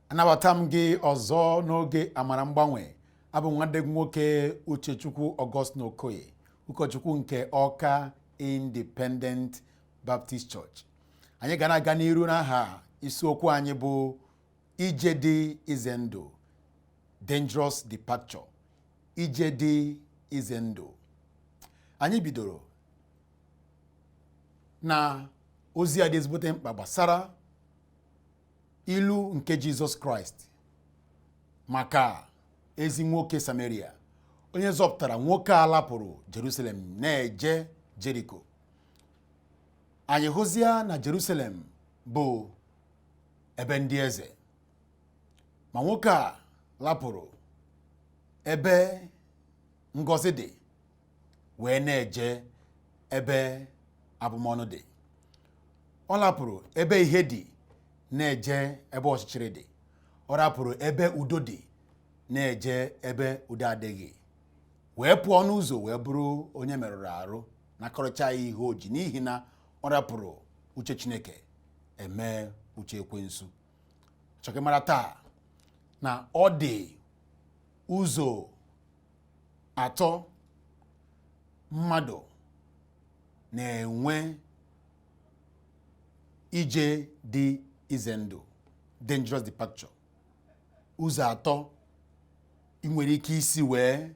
Anabata m gị ọzọ n'oge Amara Mgbanwe. Abụ m nwanne gị nwoke Uchechukwu Augustine Okoye, ụkọchukwu nke Ọka Independent Baptist Church. Anyị ga na-aga n'iru n'aha isiokwu anyị bụ ije dị ize ndụ, dangerous departure, ije dị ize ndụ. Anyị bidoro na ozi a dị ezigbote mkpa gbasara ilu nke Jizọs Kraịst maka ezi nwoke Samaria onye zọpụtara nwoke a lapụrụ Jerusalem na-eje Jeriko. Anyị hụzia na Jerusalem bụ ebe ndị eze, ma nwoke a lapụrụ ebe ngọzi dị wee na-eje ebe abụmọnụ dị. Ọ lapụrụ ebe ihe dị na-eje ebe ọchịchịrị dị. Ọ rapụrụ ebe udo dị na-eje ebe udo adịghị, wee pụọ n'ụzọ wee bụrụ onye merụrụ arụ nakọrọcha ya ihe o ji, n'ihi na ọ rapụrụ uche Chineke eme uche ekwensu. Chọọ ka ị mara taa na ọ dị ụzọ atọ mmadụ na-enwe ije dị ize ndụ, dangerous departure. Ụzọ atọ ị nwere ike isi wee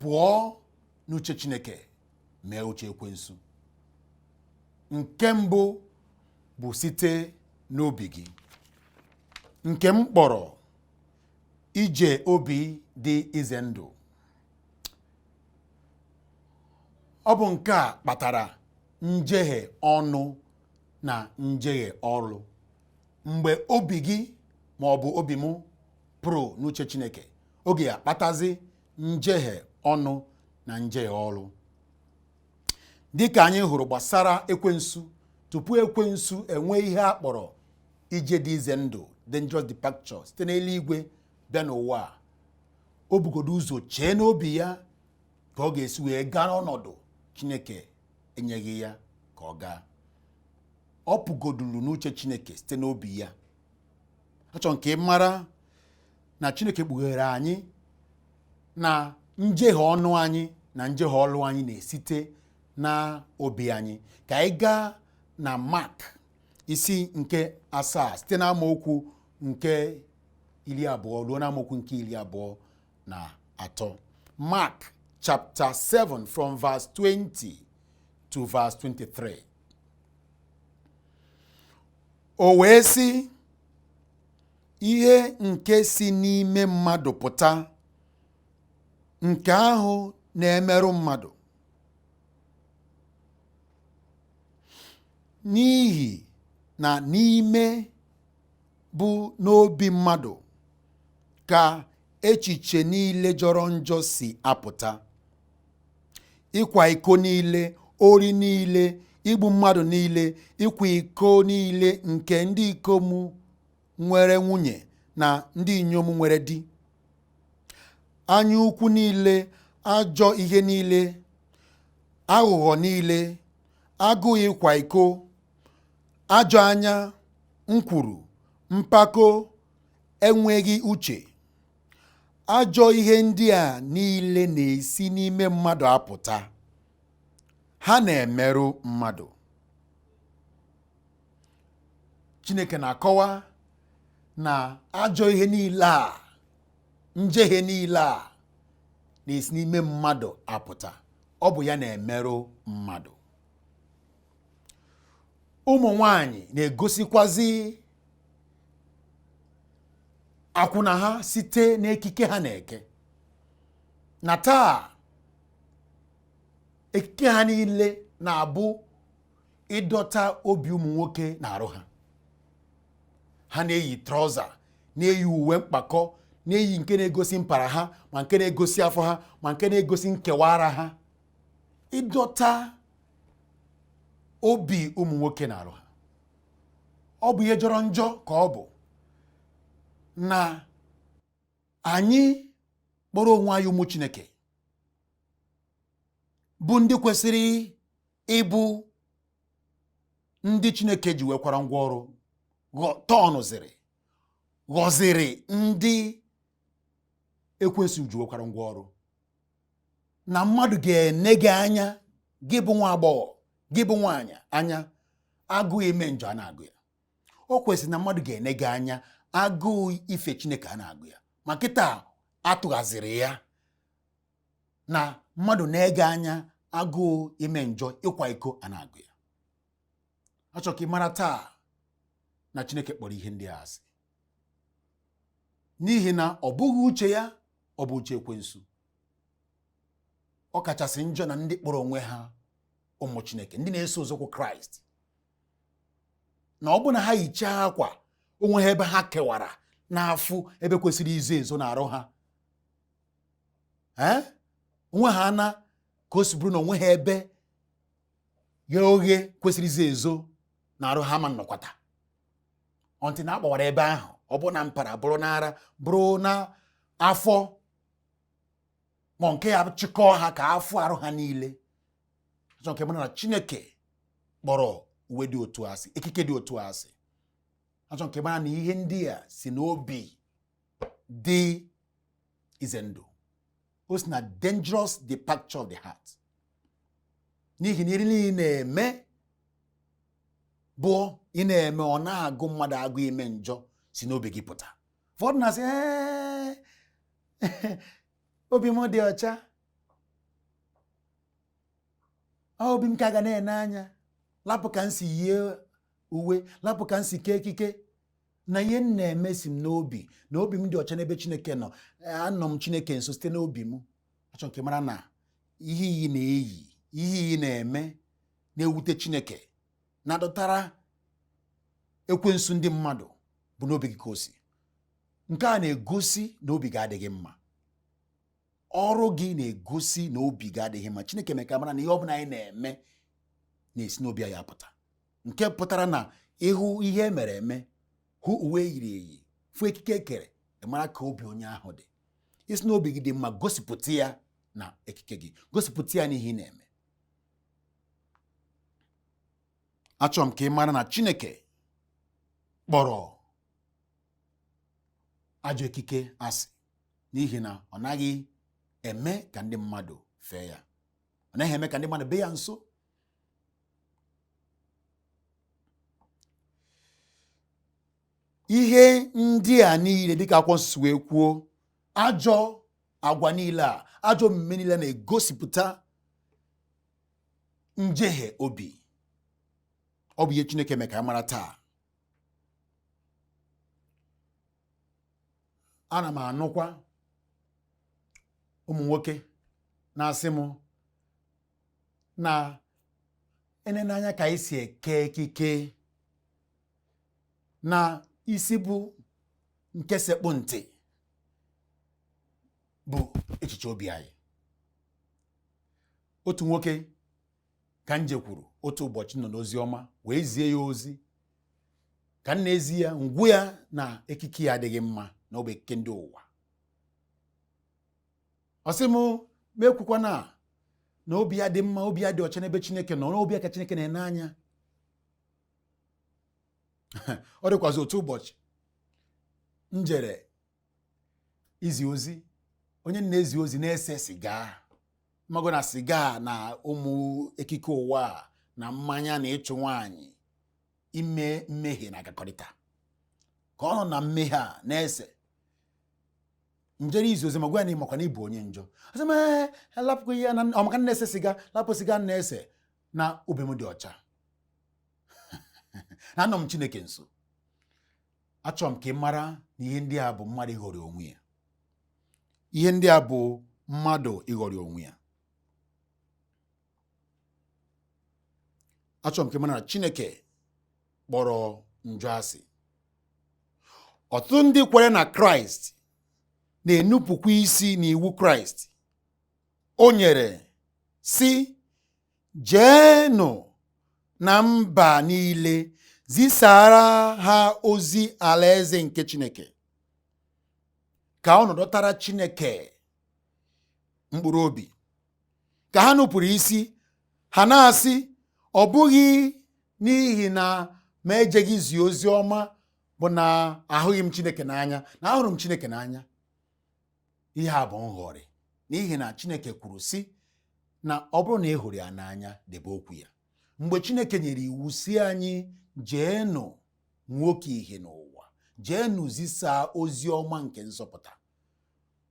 pụọ n'uche Chineke mee uche ekwensu. Nke mbụ bụ site n'obi gị, nke m kpọrọ ije obi dị ize ndụ. Ọ bụ nke a kpatara njehie ọnụ na njehie ọrụ. Mgbe obi gị ma ọ bụ obi m pụrụ n'uche Chineke, ọ ga-akpatazi njehie ọnụ na njehie ọrụ. Dịka anyị hụrụ gbasara ekwensu, tupu ekwensu enwee ihe a kpọrọ ije dị ize ndụ, dangerous departure, site n'eluigwe bịa n'ụwa a, o bugodo ụzọ chee n'obi ya ka ọ ga-esi wee gaa n'ọnọdụ Chineke enyeghị ya ka ọ gaa. Ọ pụgodulu n'uche Chineke site n'obi ya. Achọrọ m ka ị mara na Chineke kpughere anyị na njehie ọnụ anyị na njehie ọlụ anyị na-esite na obi anyị. Ka anyị gaa na Mak isi nke 7 site n'amaokwu nke 20 ruo n'amaokwu nke 23. Mark chapter 7 from verse 20 to verse 23. O wee sị, ihe nke si n'ime mmadụ pụta, nke ahụ na-emerụ mmadụ. N'ihi na n'ime bụ n'obi mmadụ ka echiche niile jọrọ njọ si apụta, ịkwa iko niile, ori niile, igbu mmadụ niile, ịkwa iko niile nke ndị ikom nwere nwunye na ndị inyom nwere di, anya ukwu niile, ajọ ihe niile, aghụghọ niile, agụụ ịkwa iko, ajọ anya, nkwulu, mpako, enweghị uche. Ajọ ihe ndị a niile na-esi n'ime mmadụ apụta, ha na-emerụ mmadụ. Chineke na-akọwa na ajọ ihe niile a, njehie niile a na-esi n'ime mmadụ apụta. Ọ bụ ya na-emerụ mmadụ. Ụmụ nwanyị na-egosikwazi akwụna ha site n'ekike ha na-eke. Na taa, ekike ha niile na-abụ ịdọta obi ụmụ nwoke n'arụ ha. Ha na-eyi trọza, na-eyi uwe mkpakọ, na-eyi nke na-egosi mpara ha, ma nke na-egosi afọ ha, ma nke na-egosi nkewa ara ha, ịdọta obi ụmụ nwoke n'arụ ha. Ọ bụ ihe jọrọ njọ ka ọ bụ na anyị kpọrọ onwe anyị ụmụ Chineke, bụ ndị kwesịrị ịbụ ndị Chineke ji wekwara ngwa ọrụ tọnụziri Ghọziri ndị ekwensu jiwekwara ngwa ọrụ na mmadụ ga-ene gị anya, gị bụ nwa agbọghọ, gị bụ nwaanyị anya, agụụ ime njọ a na-agụ ya. O kwesịrị na mmadụ ga-ene gị anya, agụụ ife Chineke a na-agụ ya. Ma kịta atụghaziri ya na mmadụ na-ege anya, agụụ ime njọ, ịkwa iko a na-agụ ya. Achọ ka ị mara taa na Chineke kpọrọ ihe ndị a asị, n'ihi na ọ bụghị uche ya, ọ bụ uche ekwensu. Ọ kachasị njọ na ndị kpọrọ onwe ha ụmụ Chineke, ndị na-eso ụzọụkwụ Kraịst, na ọ bụ na ha yichaa akwa onwe ha ebe ha kewara n'afụ ebe kwesịrị izo ezo n'arụ ha, ee, onwe ha na ka o si bụrụ na onwe ha ebe ghe oghe kwesịrị izo ezo n'arụ ha, ma nnọkwata ọntị na akpọwara ebe ahụ, ọ bụ na mpara, bụrụ n'ara, bụrụ na afọ, ma nke ya chịkọọ ha ka afọ arụ ha niile. Achọ nke mara na Chineke kpọrọ uwe dị otu asị, ekike dị otu asị. Achọ nke mara na ihe ndị a si n'obi dị ize ndụ, o si na dangerous departure of the heart, n'ihi na ihe niile na-eme bụ ị na-eme ọ na-agụ mmadụ agụ ime njọ si n'obi gị pụta. Ụfọdụ na-asị, "Ee, obi m dị ọcha, obi m ka ga na-ene anya, lapụ ka m si yie uwe, lapụ ka m si kee ekike, na ihe m na-eme si m n'obi, na obi m dị ọcha n'ebe Chineke nọ, anọ m Chineke nso site n'obi m." Achọ nke mara na ihe iyi na-eyi, ihe iyi na-eme na-ewute Chineke, na-adọtara ekwensu ndị mmadụ, bụ n'obi gị ka o si. Nke a na-egosi na obi gị adịghị mma. Ọrụ gị na-egosi na obi gị adịghị mma. Chineke mere ka mara na ihe ọbụla anyị na-eme na-esi n'obi anyị apụta, nke pụtara na ịhụ ihe e mere eme, hụ uwe eyiri eyi, fụ ekike ekere, mara ka obi onye ahụ dị. Isi n'obi gị dị mma, gosipụta ya na ekike gị, gosipụta ya n'ihe ị na-eme. Achọrọ m ka ị mara na Chineke kpọrọ ajọ ekike asị, n'ihi na ọ naghị eme ka ndị mmadụ fee ya, ọ naghị eme ka ndị mmadụ bịa ya nso. Ihe ndị a niile, dịka akwụkwọ nsọ wee kwuo, ajọ agwa niile a, ajọ omume niile na-egosipụta njehie obi. Ọ bụ ihe Chineke mee ka a mara taa. Ana m anụkwa ụmụ nwoke na-asị m na enene anya ka anyị si eke ekike, na isi bụ nke sekpụ ntị bụ echiche obi anyị. Otu nwoke ka m jekwuru otu ụbọchị nọ n'ozi ọma wee zie ya ozi. Ka m na-ezi ya, ngwu ya na ekike ya adịghị mma, na ọ bụ ekike ndị ụwa. Ọ sị m ma ekwukwana na obi ya dị mma, obi ya dị ọcha n'ebe Chineke nọ, na obi ya ka Chineke na-ene anya. Ọ dịkwazị otu ụbọchị m jere izi ozi, onye na-ezi ozi na-ese siga, mago na siga na ụmụ ekike ụwa na mmanya na ịchụ nwaanyị ime mmehie na-agakọrịta. Ka ọ nọ na mmehie a na-ese, njere izi ozi ma gwa ya na ịmakwa na ịbụ onye njọ. Ọ sị m, ee, lapụkwa ihe na ọ maka na-ese siga, lapụ siga na-ese, na obi m dị ọcha, na anọ m Chineke nso. Achọrọ m ka ị mara na ihe ndị a bụ mmadụ ịghọrị onwe ya. Ihe ndị a bụ mmadụ ịghọrị onwe ya. Achọrọ m ka ị mara na Chineke kpọrọ njọ asị. Ọtụtụ ndị kwere na Kraịst na-enupụkwa isi n'iwu Kraịst o nyere, sị, jeenụ na mba niile zisara ha ozi alaeze nke Chineke, ka ọ nọdọtara Chineke mkpụrụ obi. Ka ha nupụrụ isi, ha na-asị, ọ bụghị n'ihi na ma ejeghị zie ozi ọma Bụ na ahụghị m Chineke n'anya, na ahụrụ m Chineke n'anya. Ihe a bụ nghọrị, n'ihi na Chineke kwuru sị na ọ bụrụ na ị hụrụ ya n'anya, debe okwu ya. Mgbe Chineke nyere iwu sị anyị jeenụ nwoke ihe n'ụwa, jeenụ zisaa ozi ọma nke nzọpụta,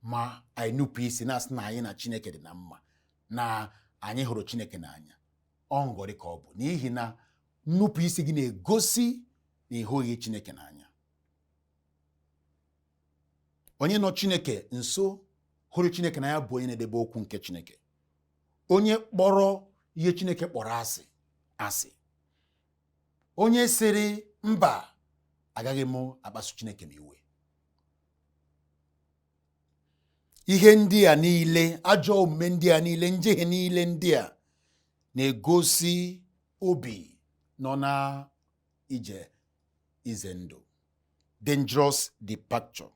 ma anyị nupụ isi na-asị na anyị na Chineke dị na mma, na anyị hụrụ Chineke n'anya, ọ nghọrị ka ọ bụ, n'ihi na nnupụ isi gị na-egosi na ị hụghị Chineke n'anya. Onye nọ Chineke nso hụrụ Chineke n'anya bụ onye na-edebe okwu nke Chineke, onye kpọrọ ihe Chineke kpọrọ asị asị, onye sịrị mba, agaghị m akpasu Chineke m iwe. Ihe ndị a niile, ajọ omume ndị a niile, njehie niile ndị a na-egosi obi nọ na ije ize ndụ, dangerous departure.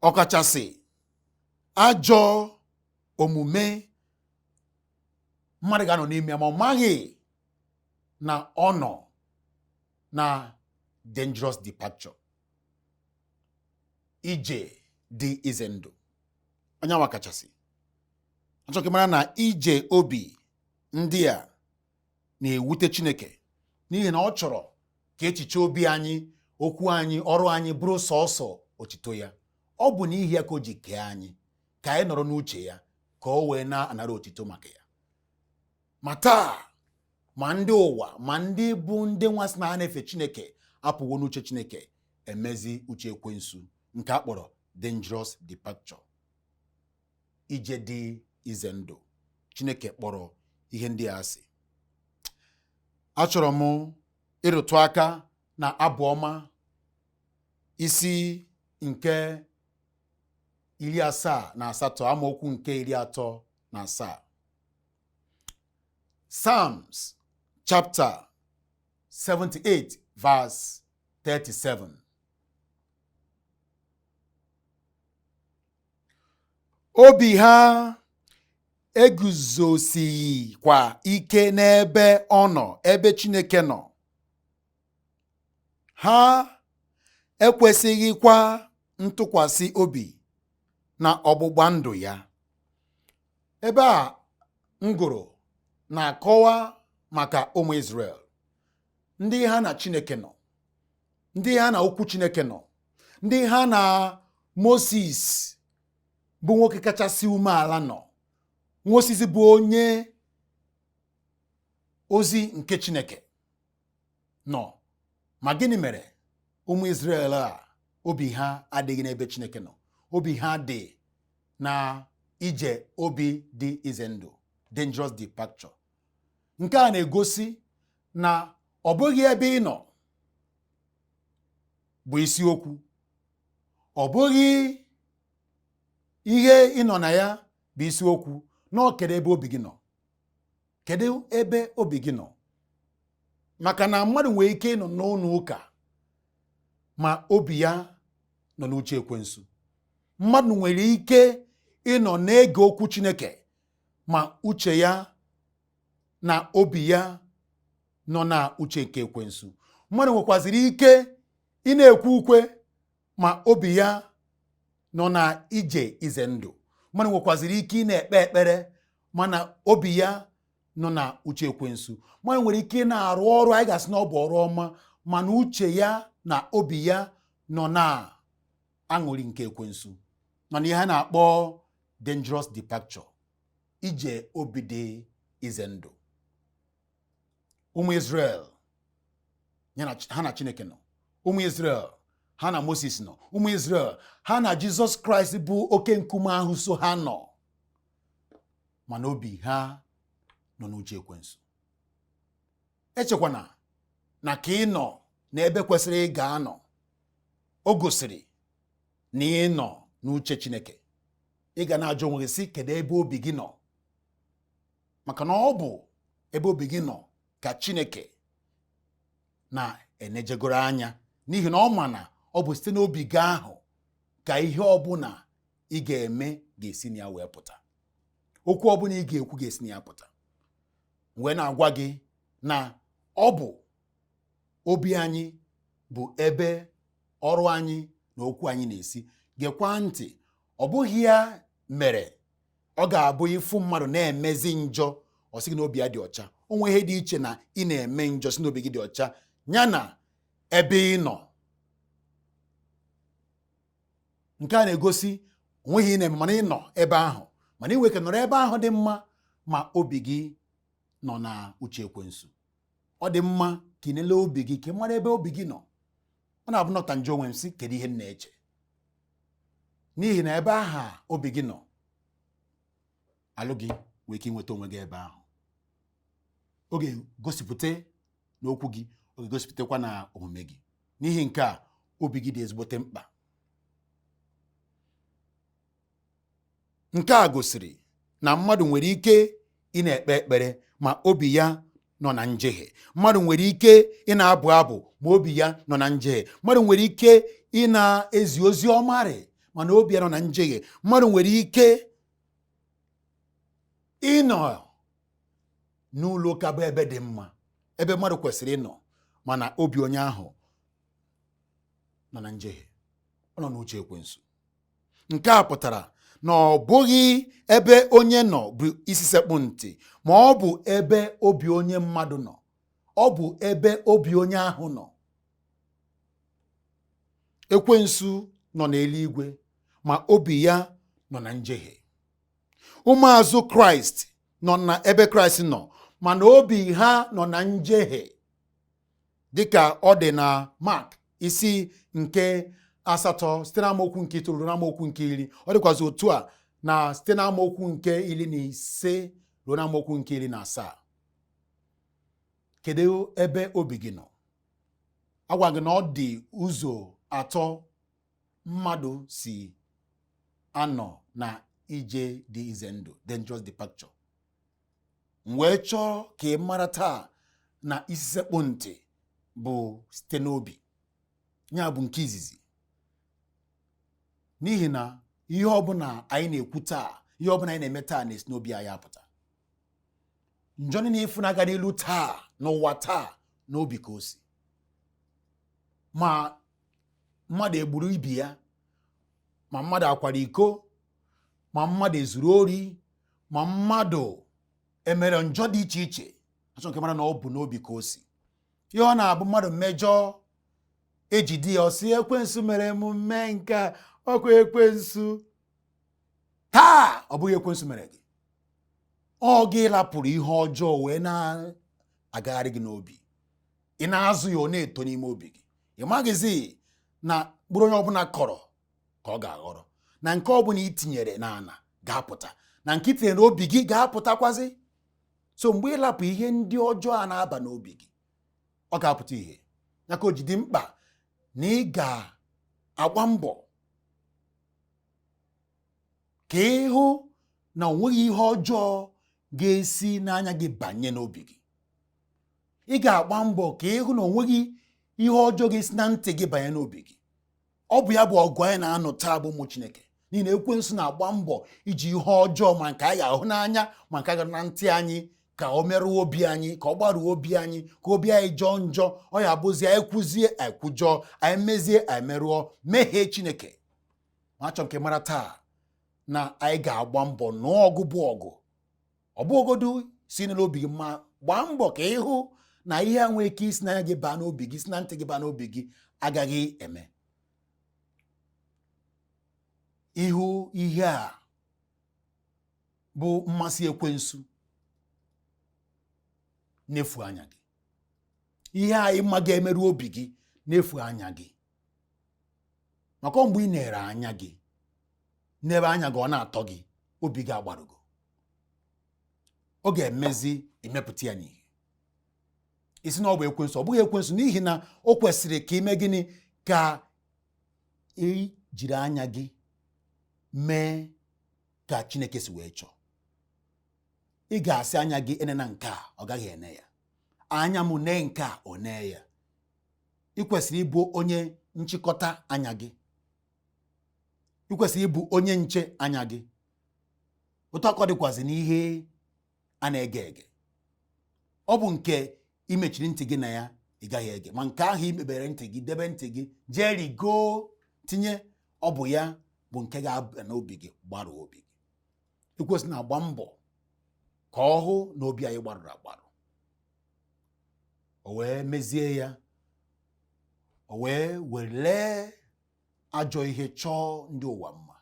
Ọkachasị ajọ omume mmadụ ga-anọ n'ime ya ma ọ maghị na ọ nọ na dangerous departure, ije dị ize ndụ. Onye nwa kachasị achọghị mara na ije obi ndị a na-ewute Chineke, n'ihi na ọ chọrọ ka echiche obi anyị, okwu anyị, ọrụ anyị bụrụ sọọsọ otito ya. Ọ bụ n'ihi ya ka o ji kee anyị, ka anyị nọrọ n'uche ya, ka o wee na-anara otito maka ya. Ma taa, ma ndị ụwa ma ndị bụ ndị nwa sị na ha na-efe Chineke apụwo n'uche Chineke, emezi uche ekwensu, nke a kpọrọ dangerous departure, ije dị ize ndụ. Chineke kpọrọ ihe ndị a asị. Achọrọ m ịrụtụ aka na Abụ Ọma isi nke 78, amaokwu nke 37. Psalms chapter 78 verse 37. Obi ha eguzosighịkwa ike n'ebe ọ nọ, ebe Chineke nọ. Ha ekwesịghịkwa ntụkwasị obi na ọgbụgba ndụ ya. Ebe a m gụrụ na-akọwa maka ụmụ Izrel, ndị ha na Chineke nọ, ndị ha na okwu Chineke nọ, ndị ha na Moses bụ nwoke kachasị umeala nọ. Moses bụ onye ozi nke Chineke nọ. Ma gịnị mere ụmụ Izrel a obi ha adịghị n'ebe Chineke nọ? Obi ha dị na ije obi dị ize ndụ, dangerous departure. Nke a na-egosi na ọ bụghị ebe ị nọ bụ isiokwu, ọ bụghị ihe ị nọ na ya bụ isiokwu, na ọ kedu ebe obi gị nọ, kedu ebe obi gị nọ. Maka na mmadụ nwere ike ịnọ n'ụlọ ụka ma obi ya nọ n'uche ekwensu. Mmadụ nwere ike ịnọ na-ege okwu Chineke ma uche ya na obi ya nọ na uche nke ekwensu. Mmadụ nwekwaziri ike ị na-ekwe ukwe ma obi ya nọ na ije ize ndụ. Mmadụ nwekwaziri ike ị na-ekpe ekpere mana obi ya nọ na uche ekwensu. Mmadụ nwere ike ị na-arụ ọrụ anyị ga-asị na ọ bụ ọrụ ọma, mana uche ya na obi ya nọ na aṅụrị nke ekwensu, nọ na ihe a na-akpọ dangerous departure, ije obi dị ize ndụ. Ụmụ Izrel ha na Chineke nọ, ụmụ Izrel ha na Moses nọ, ụmụ Izrel ha na Jizọs Kraịst bụ oke nkume ahụ so ha nọ, mana obi ha nọ n'uche ekwensu. Echekwana na ka ị nọ n'ebe kwesịrị ị ga-anọ, o gosiri na ị nọ n'uche Chineke. Ị ga na-ajụ onwe gị sị, kedu ebe obi gị nọ? Maka na ọ bụ ebe obi gị nọ ka Chineke na-enejegoro anya, n'ihi na ọ ma na ọ bụ site n'obi gị ahụ ka ihe ọbụla ị ga-eme ga-esi na ya wee pụta, okwu ọbụla ị ga-ekwu ga-esi na ya pụta. Wee na-agwa gị na ọ bụ obi anyị Bụ ebe ọrụ anyị na okwu anyị na-esi. Gekwa ntị, ọ bụghị ya mere ọ ga-abụ ịfụ mmadụ na-emezi njọ, ọ sị gị na obi ya dị ọcha. O nwe ihe dị iche na ị na-eme njọ si na obi gị dị ọcha, ya na ebe ị nọ. Nke a na-egosi onweghị ị na-eme, mana ị nọ ebe ahụ, mana ị nwere ike nọrọ ebe ahụ dị mma, ma obi gị nọ na uche ekwensu. Ọ dị mma ka ị nele obi gị, ka ị mara ebe obi gị nọ. Ọ na-abụ nọta njọ onwe m sị, kedu ihe m na-eche? N'ihi na ebe aha obi gị nọ, alụ gị nwee ike inweta onwe gị ebe ahụ. Ọ ga-egosipụta n'okwu gị, ọ ga-egosipụtakwa na omume gị. N'ihi nke a, obi gị dị ezigbote mkpa. Nke a gosiri na mmadụ nwere ike ị na-ekpe ekpere, ma obi ya nọ na njehie. Mmadụ nwere ike ị na-abụ abụ, ma obi ya nọ na njehie. Mmadụ nwere ike ị na-ezi ozi ọma rị, mana obi ya nọ na njehie. Mmadụ nwere ike ịnọ n'ụlọ ụka, bụ ebe dị mma, ebe mmadụ kwesịrị ịnọ, mana obi onye ahụ nọ na njehie, ọ nọ n'uche ekwensu. Nke a pụtara na ọ bụghị ebe onye nọ bụ isi sekpụ ntị, ma ọ bụ ebe obi onye mmadụ nọ, ọ bụ ebe obi onye ahụ nọ. Ekwensu nọ n'eluigwe, ma obi ya nọ na njehie. Ụmụazụ Kraịst nọ na ebe Kraịst nọ, mana obi ha nọ na njehie, dịka ọ dị na Mak isi nke 8, site n'amaokwu nke 9 ruo n'amaokwu nke 10. Ọ dịkwazị otu a na site n'amaokwu nke 15 ruo n'amaokwu nke 17. Kedu ebe obi gị nọ? Agwa gị na ọ dị ụzọ atọ mmadụ si anọ na ije dị ize ndụ, dangerous departure. M wee chọọ ka ị mara taa na isi sekpụ ntị bụ site n'obi ya, bụ nke izizi. N'ihi na ihe ọbụla anyị na-ekwu taa, ihe ọbụla anyị na-eme taa, na-esi n'obi anyị apụta. Njọ niile ịfụ na-aga n'ilu taa n'ụwa taa, n'obi ka o si. Ma mmadụ egburu ibi ya, ma mmadụ akwara iko, ma mmadụ ezuru ori, ma mmadụ emere njọ dị iche iche, achọ nke mara na ọ bụ n'obi ka o si. Ihe ọ na-abụ mmadụ mmejọ, ejide ya, ọ sị ekwensu mere m mee nke a, ọkwa ekwensu. Taa ọ bụghị ekwensu mere gị, ọ gị lapụrụ ihe ọjọọ wee na-agagharị gị n'obi. Ị na-azụ ya, ọ na-eto n'ime obi gị. Ị maghịzi na mkpụrụ onye ọbụla kọrọ ka ọ ga-aghọrọ, na nke ọbụla i tinyere n'ala ga-apụta, na nke i tinyere n'obi gị ga-apụtakwazi. So mgbe ị lapụ ihe ndị ọjọọ a na-aba n'obi gị, ọ ga-apụta ihe. Ya ka o ji dị mkpa na ị ga-agba mbọ ka ị hụ na o nweghị ihe ọjọọ ga-esi n'anya gị banye n'obi gị. Ị ga-agba mbọ ka ị hụ na o nweghị ihe ọjọọ ga-esi na ntị gị banye n'obi gị. Ọ bụ ya bụ ọgụ anyị na-anụ taa bụ ụmụ Chineke, n'ihi na ekwensu na-agba mbọ iji ihe ọjọọ, ma nke anyị ga-ahụ n'anya ma nke anyị ga na ntị anyị, ka ọ merụọ obi anyị, ka ọ gbarụọ obi anyị, ka obi anyị jọọ njọ. Ọ ya abụzie anyị kwuzie, anyị kwujọọ, anyị mezie, anyị merụọ, mehie Chineke. Ma achọ nke mara taa na anyị ga-agba mbọ nụọ ọgụ bụ ọgụ. Ọ bụgodu si n'elu obi gị, ma gbaa mbọ ka ị hụ na ihe a nwee ike isi n'anya gị baa n'obi gị, si na ntị gị baa n'obi gị, agaghị eme. Ihu ihe a bụ mmasị ekwensu na-efu anya gị, ihe a ịma ga-emerụ obi gị na-efu anya gị, maka mgbe ị na-ere anya gị n'ebe anya gị ọ na-atọ gị, obi gị agbarugo, ọ ga-emezi emepụta ya n'ihe isi na ọ bụ ekwensu. Ọ bụghị ekwensu, n'ihi na o kwesịrị ka ime gịnị? Ka ị jiri anya gị mee ka Chineke si wee chọọ. Ị ga-asị anya gị enena nke a, ọ gaghị ene ya. Anya m nee nke a, ọ nee ya. Ị kwesịrị ịbụ onye nchịkọta anya gị, ị kwesịrị ịbụ onye nche anya gị. Otu akọ dịkwazị n'ihe a na-ege ege, ọ bụ nke ị mechiri ntị gị na ya. Ị gaghị ege. Ma nke ahụ i mebere ntị gị, debe ntị gị, jee rigoo tinye, ọ bụ ya bụ nke ga-aba n'obi gị, gbarụ obi gị. Ekwensu na-agba mbọ ka ọ hụ na obi anyị gbarụrụ agbarụ, o wee mezie ya, o wee were ajọ ihe chọọ ndị ụwa mma,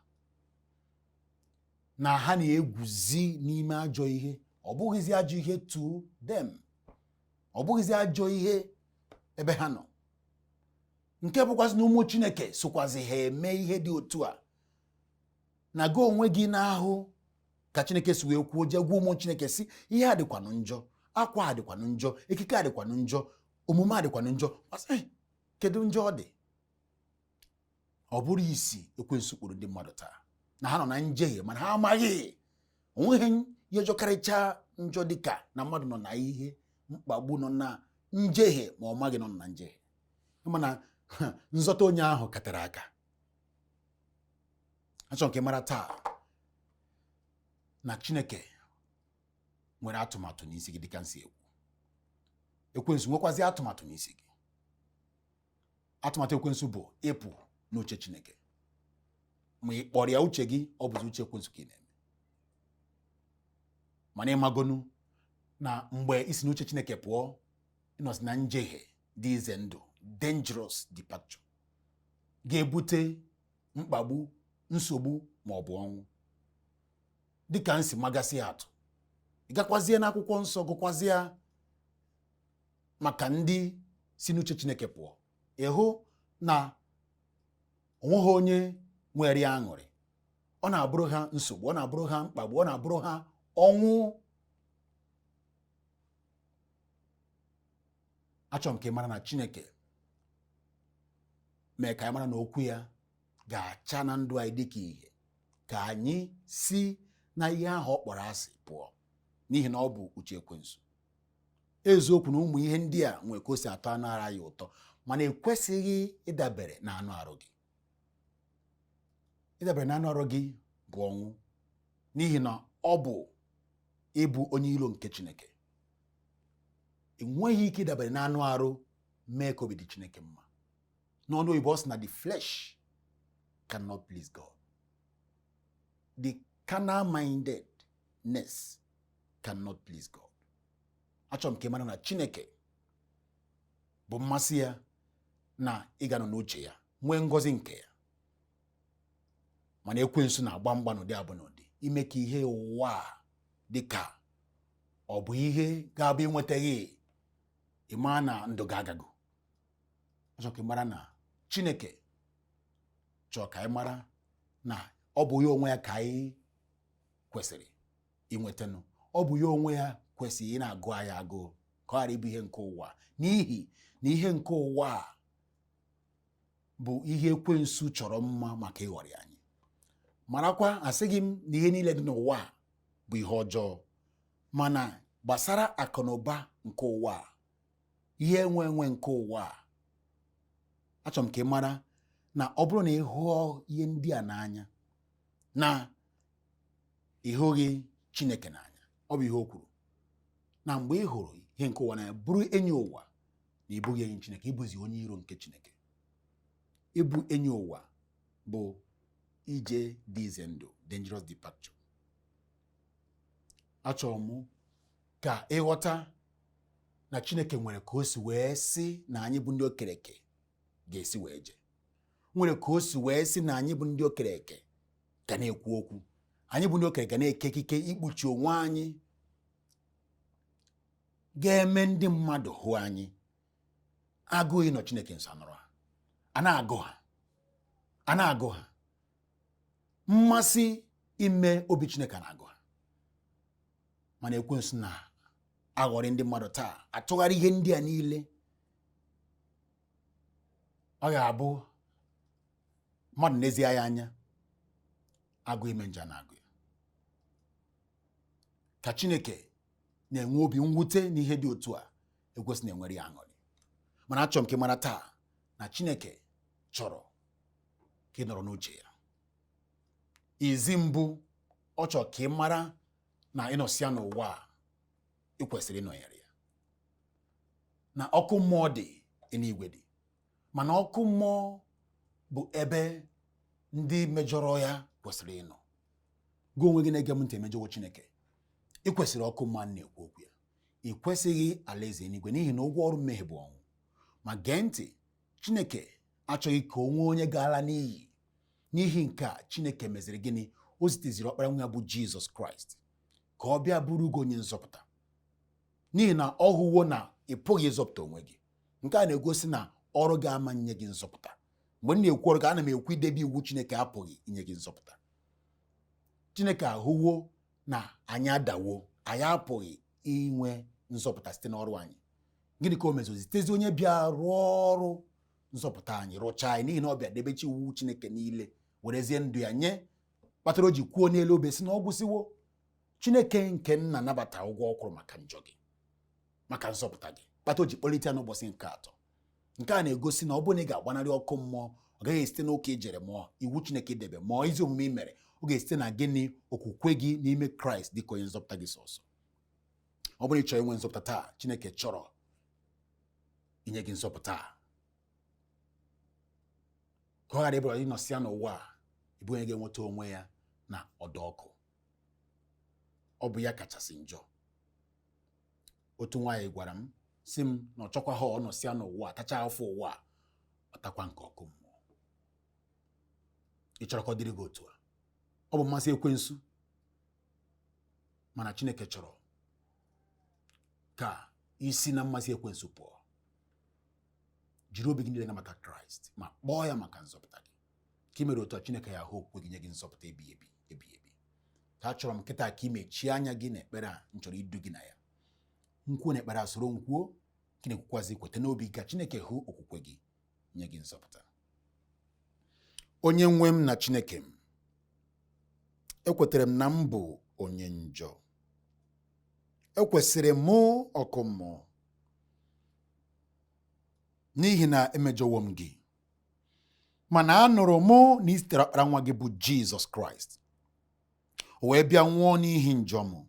na ha na-egwuzi n'ime ajọ ihe. Ọ bụghịzi ajọ ihe to them, ọ bụghịzi ajọ ihe ebe ha nọ, nke bụkwazị na ụmụ Chineke sokwazi ha eme ihe dị otu a. Na gị onwe gị na-ahụ ka Chineke si wee kwuo, jee gwa ụmụ Chineke si ihe a dịkwanụ njọ, akwa a dịkwanụ njọ, ekike a dịkwanụ njọ, omume a dịkwanụ njọ. Ọ sị, kedu njọ ọ dị? Ọ bụrụ isi ekwensu kpụrụ ndị mmadụ taa na ha nọ na njehie, mana ha amaghị. Onweghị ihe jọkarịcha njọ dịka na mmadụ nọ na ihe mkpagbu, nọ na njehie, ma ọ maghị nọ na njehie. Mana nzọta onye ahụ katara aka. Achọrọ nke mara taa na Chineke nwere atụmatụ n'isi gị, dịka nsi ekwu. Ekwensu nwekwazi atụmatụ n'isi gị. Atụmatụ ekwensu bụ ịpụ n'uche Chineke. Ma ị kpọrọ ya uche gị, ọ bụzi uche ekwensu ka ị na-eme. Mana ịmagonu na mgbe isi n'uche Chineke pụọ, ịnọzi na njehie dị ize ndụ, dangerous departure, ga-ebute mkpagbu, nsogbu ma ọ bụ ọnwụ. Dịka nsi magasị atụ, ị gakwazie n'akwụkwọ nsọ, gụkwazie maka ndị si n'uche Chineke pụọ, ịhụ na onweghị onye nwere ya aṅụrị. Ọ na-abụrụ ha nsogbu, ọ na-abụrụ ha mkpagbu, ọ na-abụrụ ha ọnwụ. Achọrọ m ka ị mara na Chineke mee ka anyị mara na okwu ya ga-acha na ndụ anyị dịka ihe, ka anyị si na ihe ahụ ọ kpọrọ asị pụọ, n'ihi na ọ bụ uche ekwensu. Eziokwu na ụmụ ihe ndị a nwee ka o si atọ anụ ara ya ụtọ, mana ekwesịghị ịdabere na anụ arụ gị. Ịdabere na anụ arụ gị bụ ọnwụ, n'ihi na ọ bụ ịbụ onye iro nke Chineke. Enweghị ike ịdabere na anụ arụ mee ka obi dị Chineke mma. N'ọnụ oyibo, ọ sị na the flesh cannot please God. The carnal mindedness cannot please God. Achọrọ m ka ị mara na Chineke bụ mmasị ya na ị ga-anọ n'uche ya, nwee ngọzi nke ya. Mana ekwensu na-agba mgba n'ụdị abụ n'ụdị ime ka ihe ụwa a dị ka ọ bụ ihe ga-abụ ịnwetaghị, ịma na ndụ ga-agago. Achọrọ ka ị mara na Chineke chọrọ ka anyị mara na ọ bụ ya onwe ya ka anyị kwesịrị inwetanụ. Ọ bụ ya onwe ya kwesịrị ị na-agụ anyị agụụ, ka ọ ghara ịbụ ihe nke ụwa, n'ihi na ihe nke ụwa a bụ ihe ekwensu chọrọ mma maka ịghọrị anyị. Marakwa, asịghị m na ihe niile dị n'ụwa a bụ ihe ọjọọ, mana gbasara akụ na ụba nke ụwa a, ihe enwe enwe nke ụwa a, achọrọ m ka ị mara na ọ bụrụ na ị hụọ ihe ndị a n'anya, na ị hụghị Chineke n'anya. Ọ bụ ihe o kwuru, na mgbe ị hụrụ ihe nke ụwa n'anya, bụrụ enyi ụwa, na ị bụghị enyi Chineke, ịbụzi onye iro nke Chineke. Ịbụ enyi ụwa bụ ije dị ize ndụ, dangerous departure. Achọrọ m ka ịghọta na Chineke nwere ka o si wee sị na anyị bụ ndị okereke ga-esi wee jee, nwere ka o si wee sị na anyị bụ ndị okereke ga na-ekwu okwu, anyị bụ ndị okereke ga na-eke ekike ikpuchi onwe anyị, ga-eme ndị mmadụ hụ anyị. Agụụ ịnọ Chineke nso anọrọ ha, a na-agụ ha, a na-agụ ha. Mmasị ime obi Chineke na-agụ ha. Mana ekwensu na-aghọrị ndị mmadụ taa, atụgharị ihe ndị a niile. Ọ ga-abụ mmadụ n'ezie ya anya agụ ime nja na-agụ ya. Ka Chineke na-enwe obi mwute n'ihe dị otu a, ekwesị na-enwere ya aṅụrị. Mana achọrọ m ka ị mara taa na Chineke chọrọ ka ị nọrọ n'uche ya. Izi mbụ ọ chọrọ ka ị mara na ịnọsịa n'ụwa a, ị kwesịrị ịnọnyere ya. Na ọkụ mmụọ dị, eluigwe dị, mana ọkụ mmụọ bụ ebe ndị mejọrọ ya kwesịrị ịnọ. Gị onwe gị na-ege m ntị emejọwo Chineke, ị kwesịrị ọkụ mmụọ na-ekwu okwu ya. Ị kwesịghị alaeze eluigwe, n'ihi na ụgwọ ọrụ mmehie bụ ọnwụ. Ma gee ntị, Chineke achọghị ka o nwee onye gaala n'iyi. N'ihi nke a, Chineke meziri gịnị? O ziteziri ọkpara nwa ya bụ Jizọs Kraịst ka ọ bịa bụrụ gị onye nzọpụta, n'ihi na ọ hụwo na ị pụghị ịzọpụta onwe gị. Nke a na-egosi na ọrụ gị ama nye gị nzọpụta. Mgbe m na-ekwu ọrụ gị, ana m ekwu idebe iwu Chineke apụghị inye gị nzọpụta. Chineke ahụwo na anyị adawo, anyị apụghị inwe nzọpụta site n'ọrụ anyị. Gịnị ka o meziri? Sitezi onye bịa rụọ ọrụ nzọpụta anyị, rụchaa anyị, n'ihi na ọ bịa debechi iwu Chineke niile, werezie ndụ ya nye, kpatara o ji kwuo n'elu obe sị na ọ gwụsịwo. Chineke nke nna nabata ụgwọ ọ kwụrụ maka njọ gị, maka nzọpụta gị, kpata o ji kpọlite ya n'ụbọchị nke atọ. Nke a na-egosi na ọ bụrụ na ị ga-agbanarị ọkụ mmụọ, ọ gaghị esite n'ụka i jere mụọ, iwu Chineke debe mụọ, ezi omume i mere. Ọ ga-esite na gịnị? Okwukwe gị n'ime Kraịst dịka onye nzọpụta gị sọsọ. Ọ bụrụ ị chọrọ inwe nzọpụta taa, Chineke chọrọ inye gị nzọpụta a, ka ọ ghara ịbụrụ ịnọsịa n'ụwa a ịbụ onye ga-enweta onwe ya na ọdọ ọkụ. Ọ bụ ya kachasị njọ. Otu nwaanyị gwara m sị m na ọ chọkwa ha ọ nọsịa n'ụwa tacha afọ ụwa ọ takwa nke ọkụ mmụọ. Ị chọrọ ka ọ dịrị gị otu a? Ọ bụ mmasị ekwensu, mana Chineke chọrọ ka isi na mmasị ekwensu pụọ. Jiri obi gị niile nabata Kraịst ma kpọọ ya maka nzọpụta gị. Ka ị mere otu a, Chineke ya ahụ okwukwe gị, nye gị nzọpụta ebighị ebi ebighị ebi. Ka achọrọ m kịta ka ị mechie anya gị n'ekpere a m chọrọ idu gị na ya. Nkwuo na ekpere a, soro nkwuo ka ị na-ekwukwazi, kweta n'obi ka Chineke hụ okwukwe gị, nye gị nzọpụta. Onye nwe m na Chineke m, ekwetara m na m bụ onye njọ, ekwesịrị m ọkụ mmụọ, n'ihi na emejọwo m gị. Mana anụrụ mụ na ị zitere ọkpara nwa gị bụ Jizọs Kraịst, o wee bịa nwụọ n'ihi njọ m,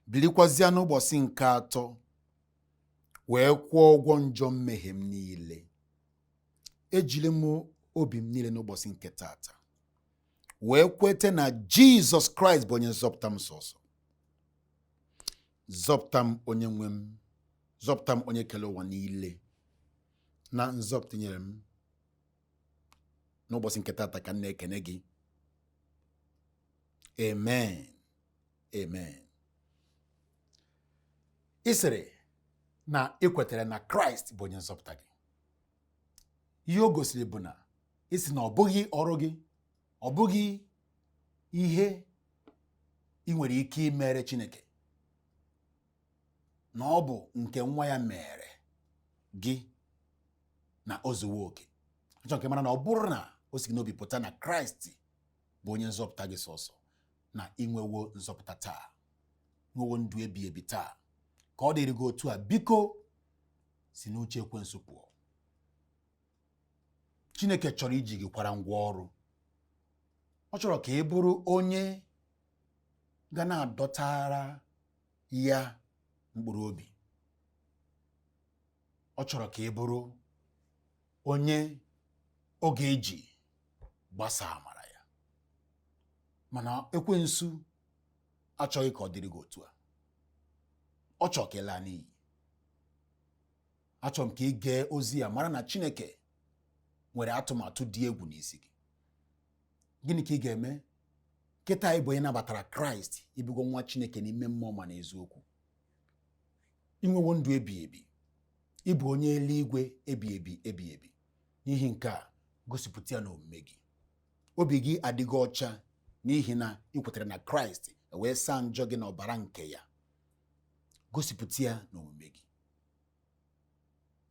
bilikwazịa n'ụbọchị nke atọ wee kwụọ ụgwọ njọ mmehie m niile. Ejiri m obi m niile n'ụbọchị nke tata wee kwete na Jizọs Kraịst bụ onye nzọpụta m sọsọ. Zọpụta m onye nwe m, zọpụta m onye kele ụwa niile, na nzọpụta nyere m n'ụbọchị nke tata ka m na-ekene gị. Amen. Amen. Ị sịrị na ị kwetere na Kraịst bụ onye nzọpụta gị. Ihe o gosiri bụ na ị sị na ọ bụghị ọrụ gị, ọ bụghị ihe ị nwere ike imere Chineke, na ọ bụ nke nwa ya mere gị na o zuwo oke. Achọrọ nke mara na ọ bụrụ na o si gị n'obi pụta na Kraịst bụ onye nzọpụta gị sọsọ, na inwewo nzọpụta taa, nwewo ndụ ebi ebi taa. Ka ọ dịrị gị otu a, biko si n'uche ekwensu pụọ. Chineke chọrọ iji gị kwara ngwa ọrụ. Ọ chọrọ ka ị bụrụ onye ga na-adọtara ya mkpụrụ obi. Ọ chọrọ ka ị bụrụ onye ọ ga-eji gbasaa amara ya. Mana ekwensu achọghị ka ọ dịrị gị otu a. Ọ chọrọ ka ị laa n'iyi. Achọrọ m ka ị gee ozi ya mara na Chineke nwere atụmatụ dị egwu n'isi gị. Gịnị ka ị ga-eme? Kịta ị bụ onye nabatara Kraịst, ịbụgo nwa Chineke n'ime mmụọ ma n'eziokwu. Inwewo ndụ ebi ebi, ịbụ onye eluigwe ebi ebi ebi ebi. N'ihi nke a, gosipụta ya n'omume gị. Obi gị adịghị ọcha n'ihi na ị kwetara na Kraịst wee saa njọ gị n'ọbara nke ya. Gosipụta ya n'omume gị.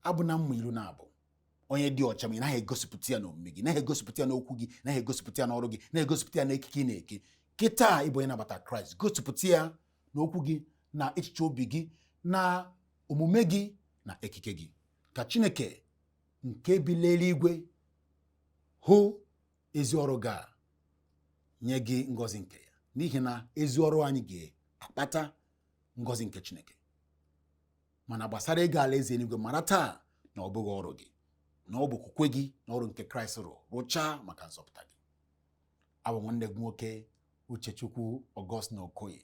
Abụ na mma ilu na-abụ onye dị ọcha ma ị naghị egosipụta ya n'omume gị, naghị egosipụta ya n'okwu gị, naghị egosipụta ya n'ọrụ gị, naghị egosipụta ya n'ekike ị na-eke. Kịta ịbụ onye nabata Kraịst, gosipụta ya n'okwu gị na echiche obi gị na omume gị na ekike gị. Ka Chineke nke bi n'eluigwe hụ ezi ọrụ gị a, nye gị ngọzi nke ya, n'ihi na ezi ọrụ anyị ga-akpata ngọzi nke Chineke. Mana gbasara ịga alaeze eluigwe, mara taa na ọ bụghị ọrụ gị, na ọ bụ okwukwe gị na ọrụ nke Kraịst rụrụ rụchaa maka nzọpụta gị. Abụ nwanne gị nwoke Uchechukwu Augustine Okoye,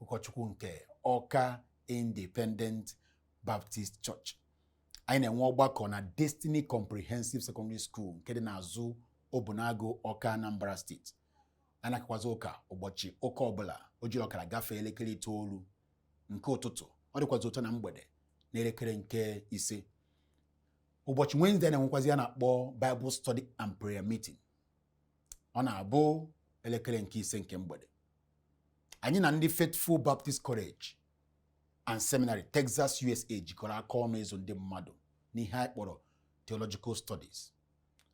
ụkọchukwu nke Ọka Independent Baptist Church. Anyị na-enwe ọgbakọ na Destiny Comprehensive Secondary School nke dị n'azụ Obunagu, Ọka, Anambra Steeti. A na-akakwazi ụka ụbọchị ụka ọbụla o jiri ọkara gafee elekere 9 nke ụtụtụ. Ọ dịkwazi ụtọ na mgbede n'elekere nke 5. Ụbọchị Wednesday na-enwekwazi ya na-akpọ Bible Study and Prayer Meeting. Ọ na-abụ elekere nke 5 nke mgbede. Anyị na ndị Faithful Baptist College and Seminary, Texas, USA jikọrọ aka ọnụ ịzụ ndị mmadụ n'ihe anyị kpọrọ Theological Studies.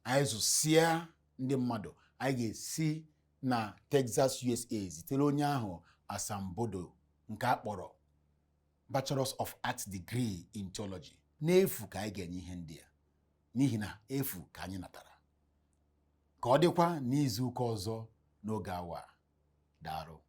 Anyị zụsịa ndị mmadụ, anyị ga-esi na Texas, USA zitere onye ahụ asambodo nke a kpọrọ Bachelors of Arts Degree in Theology n'efu. Ka anyị ga-enye ihe ndị a n'ihi na efu ka anyị natara. Ka ọ dịkwa n'izu ụka ọzọ n'oge awa. Daalụ.